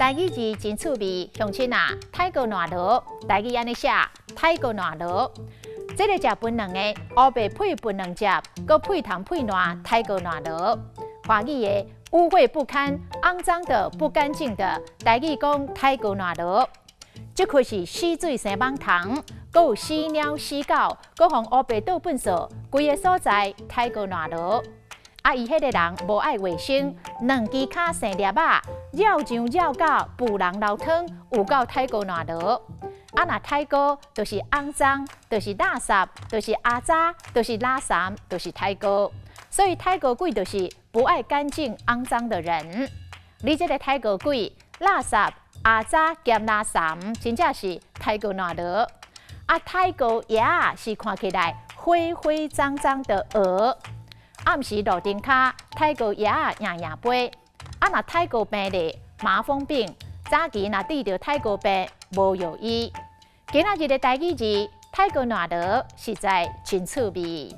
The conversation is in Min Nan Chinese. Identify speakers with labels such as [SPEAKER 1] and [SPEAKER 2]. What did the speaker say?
[SPEAKER 1] 台語字真趣味，鄉親啊，刣膏爛螺，台語按呢寫，刣膏爛螺。這個食歕卵的，烏白配歕卵汁，閣配糖配爛，刣膏爛螺。華語的污穢不堪、骯髒的、不乾淨的，台語講刣膏爛螺。這塊是死水生蠓蟲，閣有死貓死狗，閣予烏白倒糞掃，規个所在刣膏爛螺。啊，伊彼个人無愛衛生，兩支跤生粒仔，繞上繞到浡人流湯，有夠刣膏爛螺。啊，若刣膏就是骯髒，就是垃圾，就是阿渣，就是垃圾，就是刣膏。所以刣膏鬼就是不愛乾淨、骯髒的人。你這个刣膏鬼，垃圾、阿渣兼垃圾，真正是刣膏爛螺。啊，刣膏鵝是看起來灰灰髒髒的鵝。暗時路燈跤，刣膏鵝贏贏杯。啊，若刣膏病咧，麻風病，早期若得著刣膏病，無藥醫。今仔日的台語字，刣膏爛螺，實在真趣味。